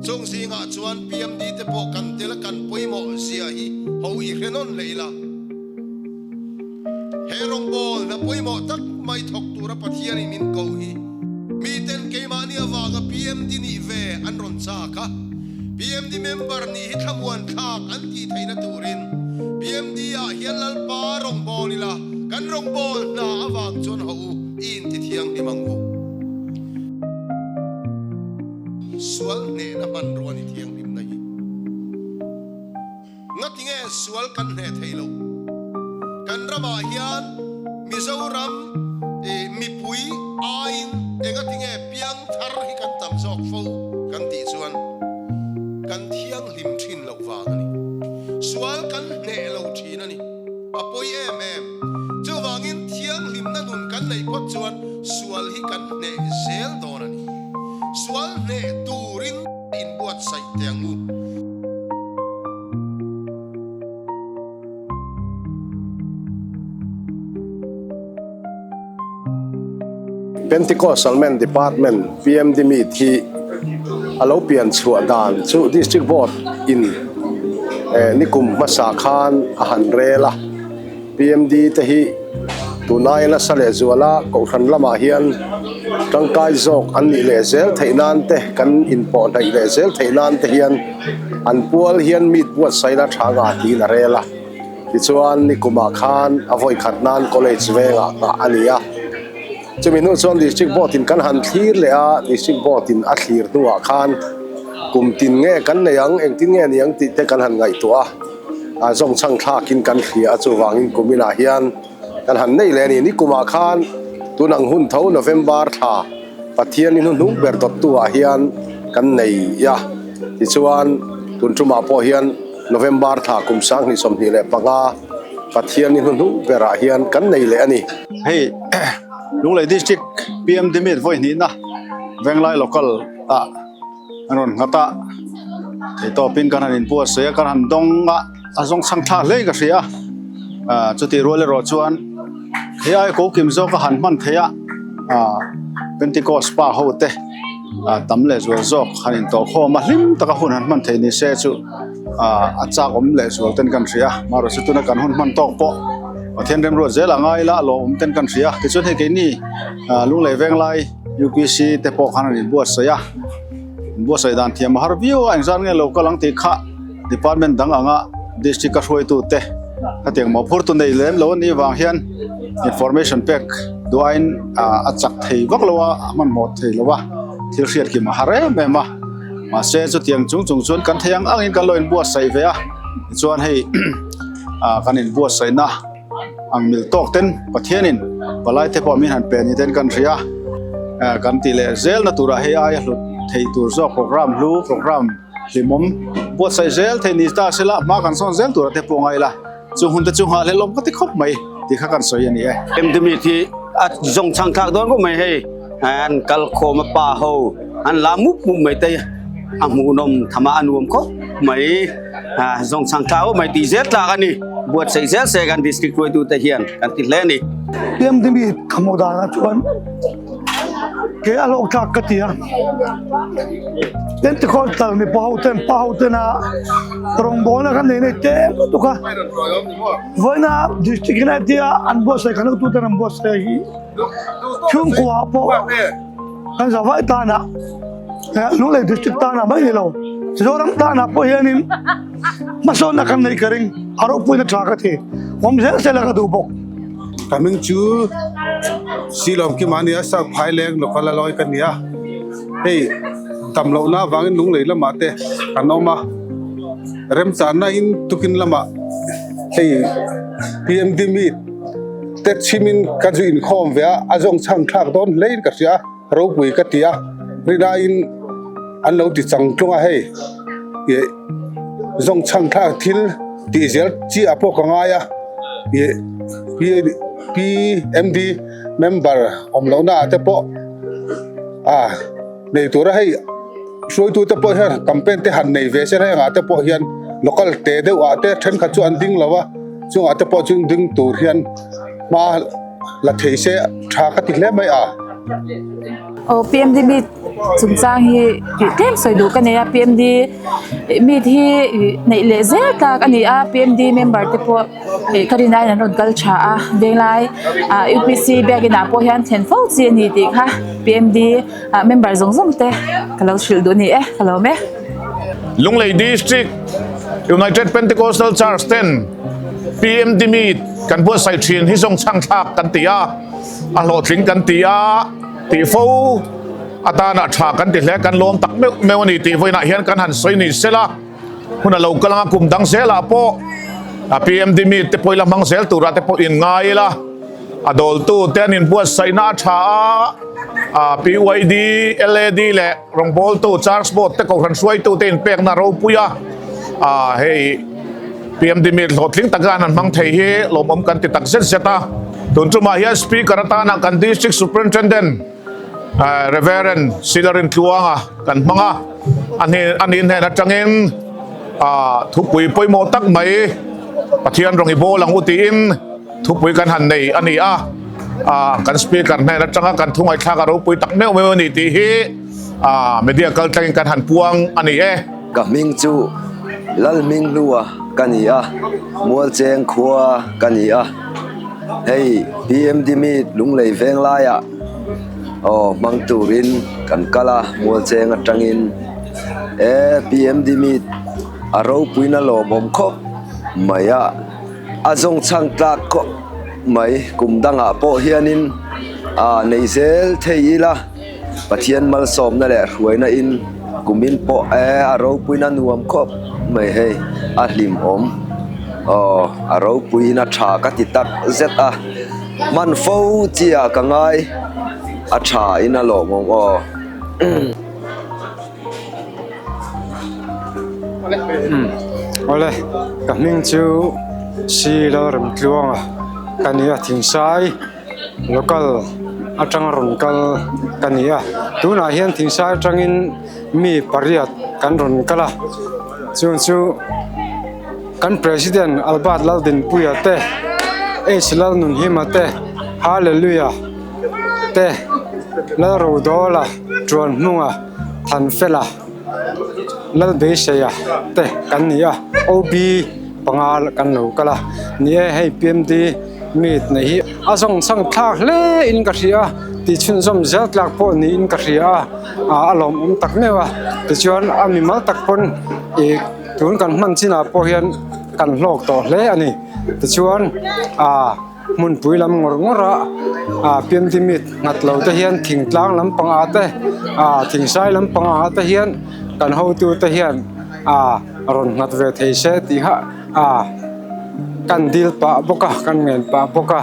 Chung zingah chuan PMD te pawh kan tel a kan pawimawh zia hi ho i hre nawn leh ila. He rawngbawl hna pawimawh tak mai thawk tura Pathianin min ko hi miten keimahni avanga PMD nih ve an rawn chak a, PMD member nih hi thlamuan thlak an tih theihna turin PMD ah hian Lalpa rawngbâwl ila kan rawngbâwl hna avang chuan ho u i inti thianghlim ang u. Sual hnehna hmanrua ni thianghlimna hi. Ngatinge sual kan hneh thei lo? Kan ramah hian Mizoram mipui aiin engatinge piangthar hi kan tam zawk fo kan tih chuan kan thianghlim thin loh vang a ni. Sual kan hneh lo thin a ni. A pawi em em. Chuvangin thianghlimna nun kan neih phawt chuan sual hi kan hneh zel dawn a ni. Sual hneh turin inbuatsaih teh ang u. Pentecostal Men Department, PMD, meet hi a lo pian chhuah dan chu District Board in nikum hmasa khan a han rel a. PMD te hi tunlai nasa leh zuala kohhran lamah hian tangkai zawk an nih leh zel theih nan te kan inpawh hnaih leh zel theih nan te hian an pual hian meet buatsaihna tha ngah tiin a rel a. Tichuan nikumah khan a vawi khat nan college vengah nghah a ni a. Chumi hnu chuan District Board in kan han thlir leh a, District Board in a thlir hnuah khan kum tin nge kan nei ang, engtin nge ni ang tih te kan han ngaihtuah a. A zawng chhang thlakin kan hria a, chuvangin kuminah hian kan han nei leh a ni. Nikumah khan tun ang hun tho November thla Pathian i hnuhnung ber dawttuah hian kan nei a, tichuan tun tumah pawh hian November thla kum 2025 Pathian i hnuhnung berah hian kan nei leh a ni. Hei Lunglei District PMD Meet vawi hnihna Venglai Local ah An rawn nghat a, theihtawpin kan han inbuatsaih a, kan han dawng a, a zawng chhang thlak hle in ka hria a, ah chutih rual erawh chuan he ai ko kim zawk a han hman theih a, ah Pentecost pa ho te ah tam leh zual zawk han intawh khawm a, hlim taka hun han hman theih ni se chu ah a chak awm leh zual ten kan hria a, amaherawhchu tuna kan hun hman tawk pawh Pathian remruat zel a ngai la, a lawmawm ten kan hria a, tichuan hei keini ah Lunglei Venglai. UPC te pawh khan an inbuatsaih a, inbuatsaih dan thiam a har viau a, engzat nge lo kal ang tih kha department dang anga district a hruaitu te hetiang mawhphurtu nei lem lo a nih vang hian information pek duain a chak thei vak lo a, a hmanhmawh thei lo a, thil hriat kim a har em em a, mahse chutiang chung chung chuan kan thei ang angin kan lo inbuatsaih ve a, tichuan hei kan inbuatsaihna. Ang mil tawk ten Pathianin palai te pawh min han pe ni ten kan hria a, kan tih leh zel na turah hei aia hlut thei tur zawk program hlu program hlimawm buatsaih zel thei ni ta sela hma kan sawn zel turah te pawh ngai ila chung hun te chu nghah hlelawm ka ti khawp mai tih kha kan sawi a ni e. Emdemi thi a zawng chhang thlak dawn khawp mai hei an kal khawm a pa ho an la mup mup mai te a hmuhnawm tham a a nuam khawp mai. Zawng chhang thla awm mai tih zel tlak a ni. Buatsaih zel se kan district hruaitute hian kan ti hle a ni. PMDB ka hmuh danah chuan ke a hlawk thlak ka ti a. Pentecostal mipa ho ten pa ho tena rawngbawlna kan nei nei tlem lutuk a. Vawiina district in a tia an buatsaih kan hotuten an buatsaih hi chhungkua pawh kan zavai tanah Lunglei district tanah mai ni lo Mizoram tanah pawh hianin hmasawnna kan neih ka ring a ropuina tha ka ti awm zel zel a ka duh bawk. Ka hming chu Silawm Kima a ni a, South Phaileng local a lawi ka ni a, hei dam lohna avangin Lunglei lamah te kan awm a, remchanna in tukin lamah hei PMD meet te chhimin ka zu inkhawm ve a, a zawng chhang thlak dawn hlein ka hria a. Ropui ka ti a, rinaiin an lo ti chang tlung a hei ih zawng chhang thlak thil tih zel chiah pawh ka ngai a ih PMD member awm loh naah te pawh ah nei tura hei hruaitu te pawh hian campaign te han nei ve se la hengah te pawh hian local te deuh ah te thenkhat chu an ding lo a chungah te pawh chu ding tur hian hma la thei se tha ka ti hle mai a. Aw PMDB chungchang hi tih tlem sawi duh ka nei a PMD meet hi neih leh zel tlak a ni a PMD member te pawh ih ka rin aiin an rawn kal tha a venglai ah UPC biakin ah pawh hian thlen fo chi a ni tih kha PMD ah member zawng zawng te ka lo hrilh duh a ni e ka lawm e. Lunglei District United Pentecostal Church ten PMD meet kan buatsaih thin hi zawng chhang thlak kan ti a, a hlawhtling kan ti a tih fo atana tha kan ti hle kan lawm tak meuh meuh a ni tih vawiinah hian kan han sawi ni sela hun a lo kal anga kum dang zelah pawh a PMD meet te pawh ila hmang zel turah te pawh in ngai ila a dawltu te an inbuatsaihna a tha a PYD, LAD leh rawngbawltu Church Board te kohhran hruaitu te inpekna ropui a hei PMD meet hlawhtling taka an han hmang thei hi lawmawm kan ti tak zet zet a tun tumah hian Speaker atana kan District Superintendent Reverend Silarin Tluanga kan hmang a, a ni hnen atangin thupui pawimawh tak mai Pathian rawng i bawl ang u tiin thupui kan han nei a ni a, kan Speaker hnen atanga kan thu ngaihthlak a ropui tak meuh meuh a ni tih hi media kaltlangin kan han puang a ni e. Ka hming chu Lalhminghlua ka ni a, Mualcheng khua ka ni a. Hei PMD Meet Lunglei veng laiah aw hmang turin kan kal a, Mualcheng atangin e PMD Meet a ropuina lawmawm khawp mai a, a zawng chhang tlak khawp mai kum dangah pawh hianin a nei zel thei ila Pathian malsawmna leh hruaina in kumin pawh e a ropuina nuam khawp mai hei a hlimawm aw a ropuiin a tha ka ti tak zet a hman fo chi ah ka ngai a tha in a lawmawm aw. Awle ka hming chu Silalremtluanga ka ni a thingsai. Local atanga rawn kal ka ni a, tunah hian thingsai atangin mi pariat kan rawn kal a, chung chu kan President Albert Laldinpuia te, H Lalnunhima te, Hallelujah te, Lalrodawla, Tuanhmunga, Thanfela, Lalbeiseia te kan ni a, OB panga kan lo kal a, ni e hei PMD. Meet nei hi a zawng chhang thlak hle in ka hria a, tih chhunzawm zel tlak pawh niin ka hria a, a lawmawm tak meuh a, tichuan a mimal tak pawn ih tun kan hman chinah pawh hian kan hlawk tawh hle a ni, tichuan ah hmunpui lam ngawr ngawr a ah PMD meet nghat lo te hian thingtlang lampang ah te ah thingsai lampang ah te hian kan hotu te hian ah rawn nghat ve thei se tih kha. A kan dil pah bawk a kan ngen pah bawk a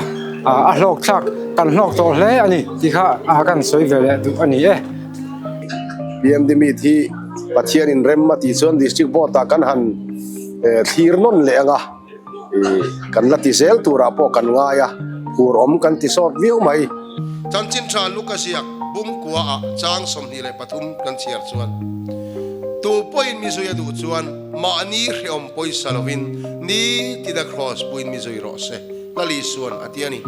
a hlawk thlak kan hlawk tawh hle a ni tih kha a kan sawi ve leh duh a ni e. PMD meet hi Pathian in rem a tih chuan District Board ah kan han thlir nawn leh ang a, kan la ti zel turah pawh kan ngai a, hur awm kan ti sawt viau mai. Chanchin tha Luka ziak Bungkua ah chang 23 kan chhiar chuan tu pawhin mi zui a duh chuan Mahni hreawm pawisa lovin ni tina Kraws puin mi zui rawh se, Lal Isuan a ti a ni.